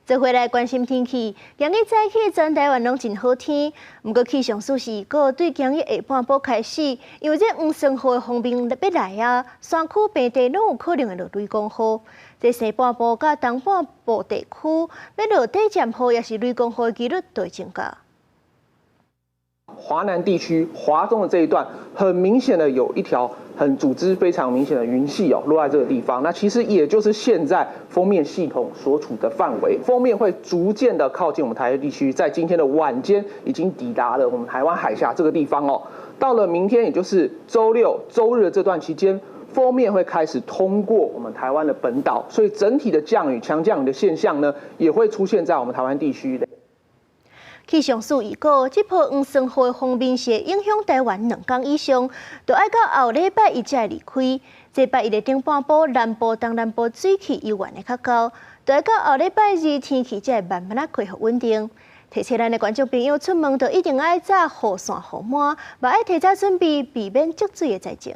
做伙來關心天氣，今日早起全台灣攏真好天，毋過氣象署是預告對今日下半晡開始，因為這黃酸雨的鋒面欲來啊，山區平地攏有可能會落雷公雨。這西半部佮東半部地區欲落短暫雨，抑是雷公雨的機率都會增加。華南地區華中的這一段，很明顯的有一條很組織非常明顯的雲系哦，落在這個地方。那其實也就是現在鋒面系統所處的範圍，鋒面會逐漸的靠近我們台灣地區，在今天的晚間已經抵達了我們台灣海峽這個地方哦。到了明天，也就是週六、週日的這段期間，鋒面會開始通過我們台灣的本島，所以整體的降雨、強降雨的現象呢，也會出現在我們台灣地區的。氣象署預告，這波黃酸雨的鋒面是會影響台灣2工以上，著愛到後禮拜伊才會離開。這拜一的頂半晡，南部、東南部水汽猶原會較厚，著愛到後禮拜二天氣才會慢慢仔恢復穩定。提醒咱的觀眾朋友出門，就一定愛紮雨傘、雨帽，嘛愛提早準備，避免積水的災情。